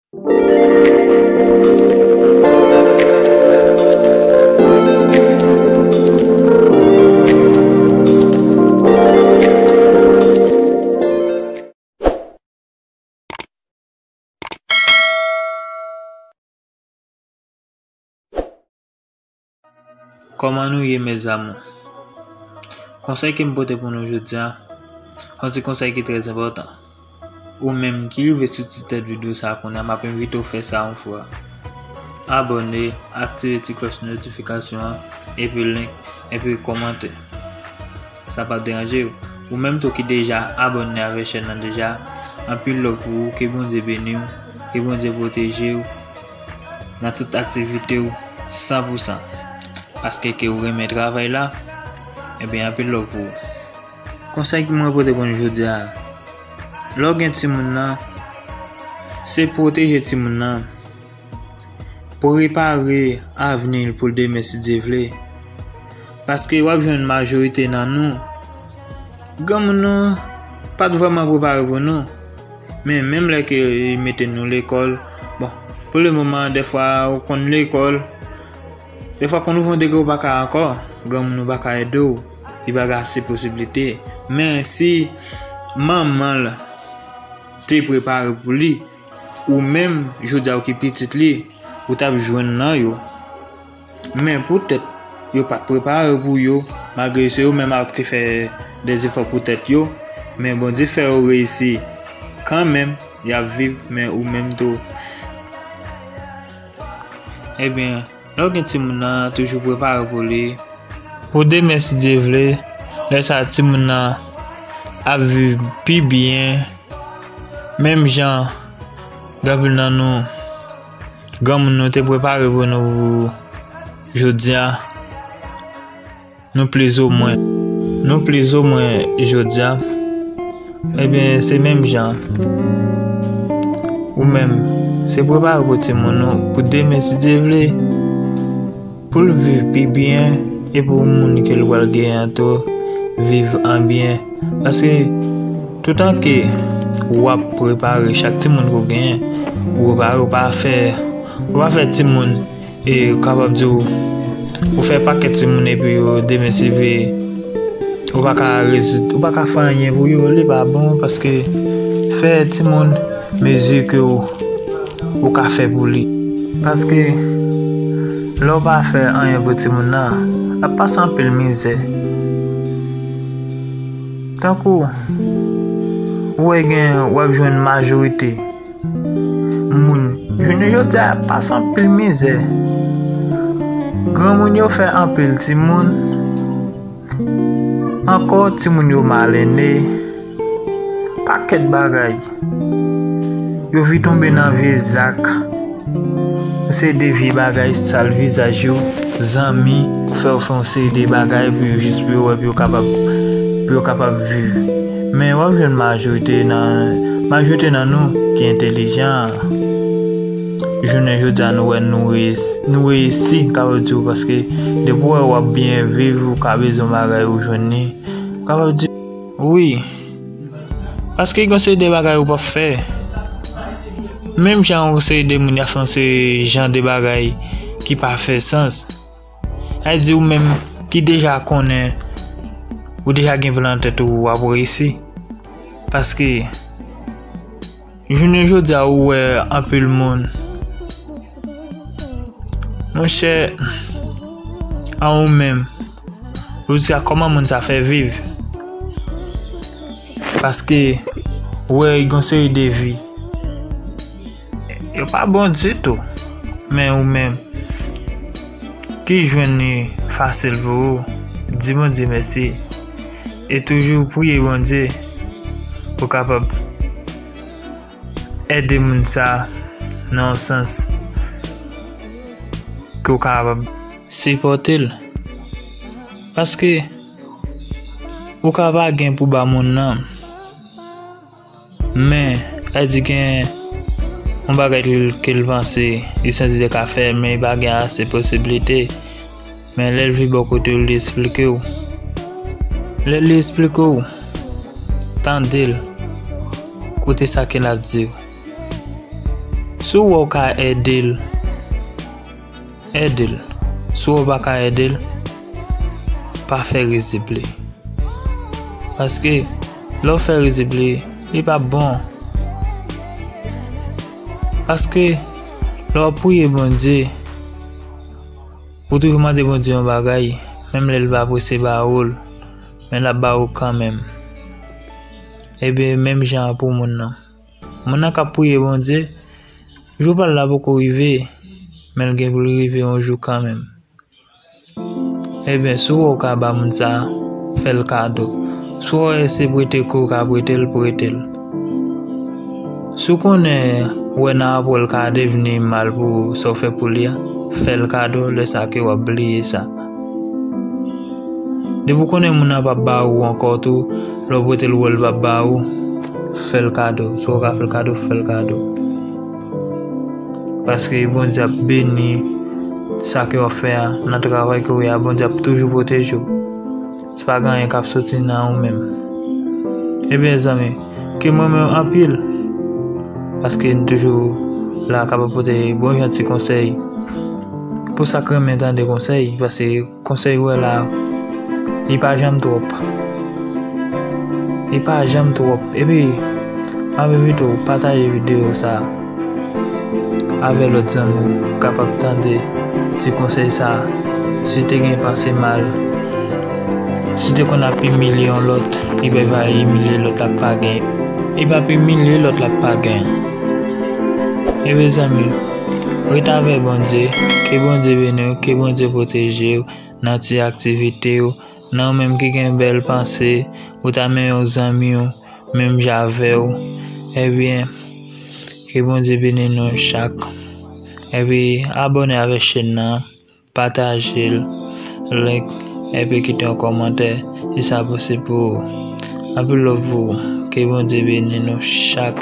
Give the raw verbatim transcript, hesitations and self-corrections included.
Kòman nou ye, mes amours? Konsèy ke m pote pou nou jodi a, se yon ti konsèy ki trè enpòtan. Ou menm ki rive sou ti tèt videyo sa a kounye a, m ap envite w fè sa yon fwa. Abòne, aktive ti klòch notifikasyon an, epi like, epi kòmante. Sa p ap deranje w. Ou menm tou ki deja abòne avèk chèn nan deja, anpil love pou ou, ke Bondye beni w, ke Bondye pwoteje w nan tout aktivite w san pou san. Paske ke w renmen travay la, ebyen anpil love pou ou. Konsèy ki mwen pote pou nou jodi a, lè w gen timoun nan, se pwoteje timoun nan, prepare avni l pou l demen si Dye vle. Paske w ap jwenn majorite nan nou, granmoun nou pa t vrèman prepare pou nou. Men menm lè ke li mete nou lekòl, bon, pou le moman, dèfwa ou konn lekòl, dèfwa konn ou fè yon degre ou pa ka ankò, granmoun ou pa ka ede w, li pa gen ase posiblite. Men si manman l te prepare pou li, ou menm, jodi a ou ki pitit li, ou t ap jwenn nan yo. Men poutèt yo pa t prepare pou yo, malgre se yo menm ak te fè dèzefò pou tèt yo, men Bondye fè yo reyisi kanmenm, y ap viv, men ou menm tou. Ebyen, lè w gen timoun nan, toujou prepare pou li. Pou demen, si Dye vle, lè sa a timoun nan ap viv pi byen, menm jan gen anpil nan nou, granmoun nou te prepare pou nou pou jodi a, nou plis ou mwen. Nou plis ou mwen jodi a. Ebyen, se menm jan. Ou menm, se prepare pou timoun ou, pou demen, si Dye vle, pou l viv pi byen, e pou moun ke l pral genyen an tou viv an byen. Paske, toutan ke w ap prepare chak timoun ke w genyen, ou prepare, ou pa fè, ou pa fè timoun, e kapab di w, ou fè pakèt timoun epi yo demen si vle, ou pa ka rezoud, ou pa ka fè anyen pou yo, li pa bon, paske fè timoun mezi ke w, ou ka fè pou li. Paske, lè w pa fè anyen pou timoun nan, l ap pase anpil mizè. Tankou, ou wè gen, w ap jwenn majorite moun, jounen jodi a, ap pase anpil mizè. Granmoun yo fè anpil timoun. Ankò, timoun yo malennen. Pakèt bagay. Yo vin tonbe nan vye zak. Yon seri de vye bagay sal vizaj yo, zanmi, fè yo fè yon seri de bagay pou yo jis pou yo wè, pou yo kapab, pou yo kapab viv. Men w ap jwenn majorite nan, majorite nan nou ki entèlijan. Jounen jodi a, nou wè nou reyisi, nou reyisi, m kapab di w, paske depi w wè w ap byen viv, ou ka bezwen bagay, ou jwenn li. M kapab di, wi. Paske gen yon seri de bagay ou p ap fè. Menm jan yon seri de moun y ap fè yon seri jan de bagay ki pa fè sans. Sa vle di ou menm ki deja konnen, ou deja gen plan nan tèt ou, w ap reyisi. Paske, jounen jodi a, ou wè anpil moun. Monchè, a ou menm, ou di a kòman moun sa fè viv? Paske, ou wè, gen yon seri de vi. Yo pa bon ditou. Men ou menm, ki jwenn li fasil pou ou, di Bondye mèsi. E toujou priye Bondye pou kapab ede moun sa nan yon sans ke w kapab sipòte l. Paske ou ka pa gen pou ba moun nan, men, sa di gen yon bagay ke l, ke l panse, li santi li ka fè, men li pa gen ase posiblite. Men lè l vin bò kote w, li esplike w. Lè li esplike w, tande l. Koute sa ke l ap di w. Si w wè w ka ede l, ede l. Si w wè w pa ka ede l, pa fè rizib li. Paske, lè w fè rizib li, li p ap bon. Paske, lè w ap priye Bondye, ou toujou mande Bondye yon bagay, menm lè l pa prese ba ou l, men l ap ba ou kanmenm. Ebyen, menm jan an pou moun nan. Moun nan k ap priye Bondye, jou pa l la poko rive, men l gen pou l rive yon jou kanmenm. Ebyen, si w wè w ka ba moun sa a, fè l kado. Si w wè se prete ke w ka prete l, prete l. Si w konnen wè nan apre l ka devni mal pou sa w fè pou li a, fè l kado lè sa ke w ap bliye sa. Depi w konnen moun nan p ap ba ou ankò tou, lè w prete l wè l p ap ba ou, fè l kado. Si w ka fè l kado, fè l kado. Paske Bondye ap beni sa ke w ap fè a, nan travay ke w ye a, Bondye ap toujou pwoteje w. Se pa gen anyen k ap soti nan ou menm. Ebyen, zanmi, ke m renmen w anpil, paske n toujou la kapab pote bon jan ti konsèy pou sa k renmen tande konsèy, paske konsèy ou wè la, li pa janm twòp. Li pa janm twòp. Epi, anvi pito pataje videyo sa avè lòt zanmi w kapab tande ti konsèy sa. Si te gen panse mal, si te konn ap imilye yon lòt, li pa va imilye lòt la k pa gen. Li p ap imilye lòt la k pa gen. Ebyen, zanmi, ret avè Bondye. Ke Bondye beni w, ke Bondye pwoteje w nan ti aktivite w, nan ou menm ki gen bèl panse, ou ta renmen yon zanmi w, menm jan avè w. Ebyen, ke Bondye beni nou chak. Epi, abòne avèk chèn nan, pataje l, like, epi kite yon kòmantè, si sa posib pou ou. Anpil love pou ou. Ke Bondye beni nou chak.